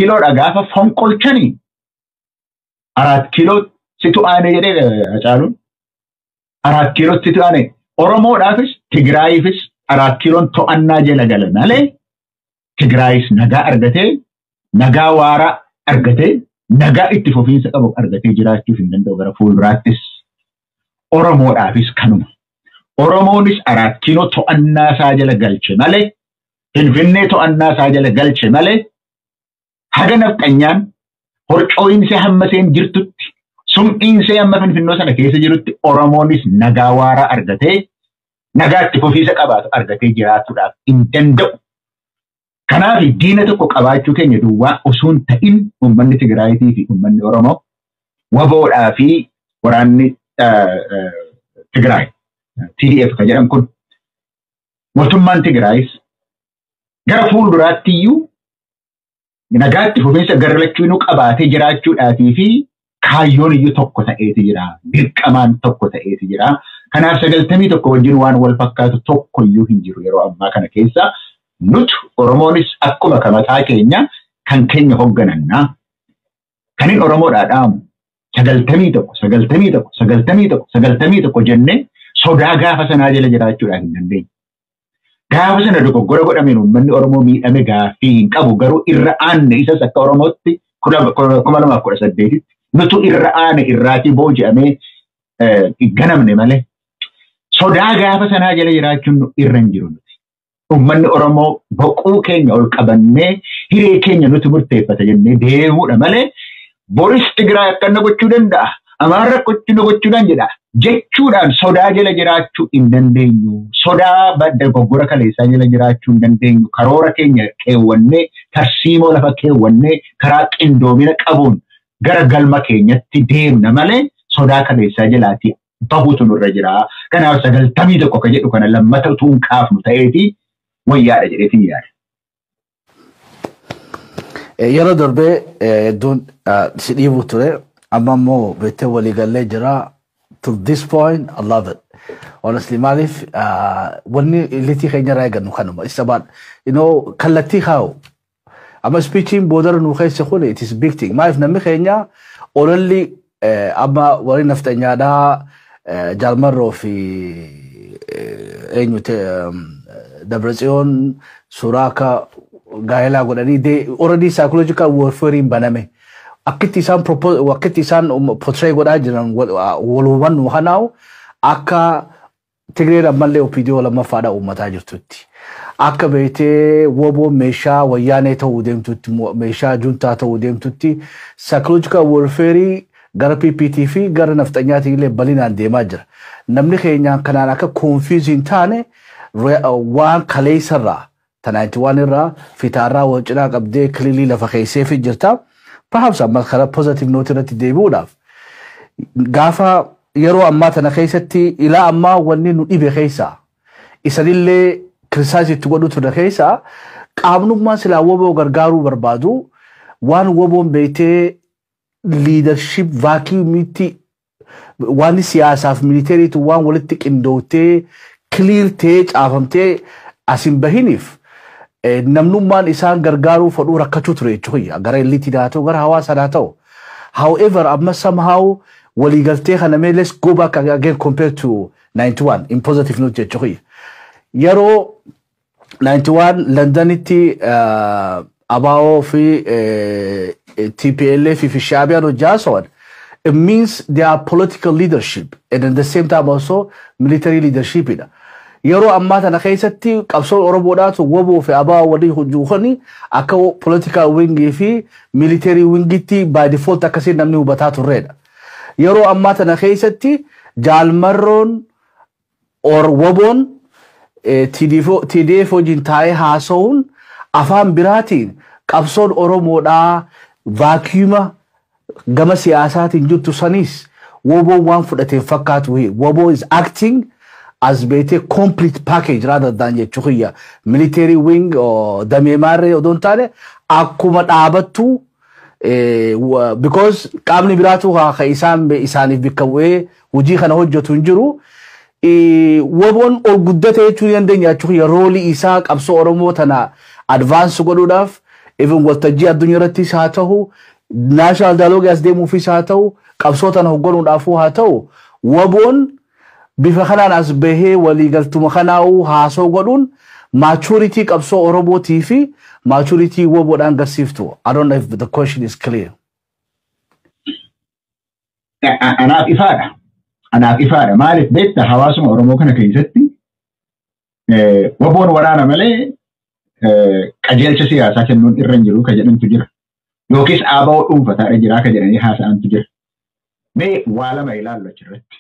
Kiiloodha gaafa fonqolchanii Araat Kiiloo situ aane jedhee Hacaaluun. Araat Kiilootti situ aane. Oromoodhaafis Tigraayiifis Araat Kiiloon to'annaa jala gala malee Tigraayis nagaa argatee, nagaa waaraa argatee, nagaa itti fufiinsa qabu argatee jiraachuuf hin danda'u gara fuulduraattis. Oromoodhaafis kanuma. Oromoonis Araat Kiiloo to'annaa isaa jala galche malee, Finfinnee to'annaa isaa jala galche malee, haga nafxanyaan horcooyinsee hamma seen jirtutti, sum'iinsee hamma Finfinnoo sana keessa jirutti Oromoonis nagaa waaraa argatee, nagaa itti fufiinsa qabaatu argatee jiraachuudhaaf hin danda'u. Kanaaf diina tokko qabaachuu keenya duwwaa osoo hin ta'in uummanni Tigraayitii fi uummanni Oromoo waboodhaa fi waraanni Tigraay TDF kan jedhan kun mootummaan Tigraayis gara fuulduraatti iyyuu nagaatti fufiinsa gara lachuunuu qabaatee jiraachuudhaatii fi kaayyoon iyyuu tokko ta'eeti jira. Dirqamaan tokko ta'eeti jira. Kanaaf 91 wajjin waan wal fakkaatu tokko iyyuu hin jiru yeroo ammaa kana keessa. Nuti Oromoonis akkuma kamataa keenya kan keenya hoogganannaa. Kanin Oromoodhaa dhaamu 91, 91, 91, 91 jennee sodaa gaafa sanaa jala jiraachuudhaaf hin dandeenye. Gaafa sana dogoggora godhameen uummanni Oromoo miidhame gaaffii hin qabu, garuu irra aanne isas akka Oromootti 2018tti nutu irra aane irraatii booji'amee ganamne malee sodaa gaafa sanaa jala jiraachuun irra hin jiru nuti. Uummanni Oromoo boquu keenya ol qabannee hiree keenya nuti murteeffata jennee deemuudha malee boris Tigraay akkana gochuu danda'a, Amaarra akkana gochuu danda'a jechuudhaan sodaa jala jiraachuu hin dandeenyu. Sodaa badda dogoggora kaleessaa jala jiraachuu hin dandeenyu. Karoora keenya keewwannee, tarsiimoo lafa keewwannee, karaa qindoomina qabuun gara galma keenyatti deemna malee sodaa kaleessaa jalaatii bahuutu nurra jira. Kanaaf 91 kan jedhu kana lammata utuu hin kaafnu ta'eeti wayyaadha jedheetiin yaada. Yeroo darbee hedduun si dhiibu ture, amma immoo beektee waliigallee jira. To this point, I love it. Honestly, maaliif wanni litii keenya irraa eegannu kanuma. It's about kallattii kaa'u. Amma speechiin boodara nu keessa kun, it is big thing. Maaliif namni keenya ololli amma warri nafxanyaadhaa Jaalmarroo fi eenyu Dabratsiyoon suuraa akka gaa'elaa godhanii already psychological warfare baname. Akkitti isaan portray godhaa jiran wal hubannu kanaa'u akka Tigreen ammallee OPDO lammaffaadha uummataa jirtutti. Akka beektee woboo meeshaa wayyaanee ta'uu deemtutti, meeshaa juntaa ta'uu deemtutti, psychological warfare gara PPT fi gara nafxanyaatiin illee bal'inaan deemaa jira. Namni keenya kanaan akka confuse hin taane waan kaleessarraa tanaanti waan irraa fitaarraa wal cinaa qabdee kililii lafa keessee fi jirta. Perhaps amma karaa positive note irratti deebi'uudhaaf gaafa yeroo ammaa tana keessatti ilaa ammaa wanni nu dhibe keessaa isanillee criticize itti godhu ture keessaa qaamnummaan silaa woboo gargaaruu barbaadu waan woboon beektee leadership vacuumitti waan siyaasaaf militariitu waan walitti qindooftee clear ta'ee caafamtee as hin bahiniif namnummaan isaan gargaaruu fedhuu rakkachuu ture jechuudha. Gara elite haa ta'u, gara hawaasaa haa ta'u. However, amma somehow waliigaltee kana mee let's go back again compared to 91 in positive note jechuudha. Yeroo 91 Londonitti ABO fi TPLF fi Shaabiyaan hojjaa so'an, it means they are political leadership and at the same time also military leadership dha. Yeroo ammaa tana keessatti qabsoon Oromoodhaatu woboo fi ABO walii hojjuufani akka political wingii fi military wingitti by default akkasiin namni hubataa turredha. Yeroo ammaa tana keessatti Jaalmarroon or woboon TDF wajjin taa'ee haasa'uun afaan biraatiin qabsoon Oromoodhaa vacuuma gama siyaasaatiin jirtu sanis woboon waan fudhateen fakkaatu. Woboo is acting as beetee complete package rather than jechuu kiyya military wing damee maarree odoo hin taane akkuma dhaabattu, because qaamni biraatu ka isaan isaaniif bakka bu'ee hojii kana hojjetu hin jiru. Woboon ol guddate jechuu ni dandeenya jechuu kiyya, roleii isaa qabsoo Oromoo tana advance godhuudhaaf Even waltajjii addunyaa irrattis haa ta'u, national dialogue as deemuufis haa ta'u, qabsoo tana hoogganuudhaafuu haa ta'u, WBOn bifa kanaan as bahee waliigaltuma kanaa'uu haasoo godhuun maturity qabsoo Oromootii fi maturity WBOdhaan agarsiiftu. I don't know if the question is clear. Anaaf ifaadha. Anaaf ifaadha. Maaliif beektaa, hawaasuma Oromoo kana keessatti WBOn waraana malee qajeelcha siyaasaa kennuun irra hin jiru ka jedhantu jira. Yookiis ABO dhuunfataadha jira ka jedhanii haasa'antu jira. Mee waa lama ilaallu achirratti.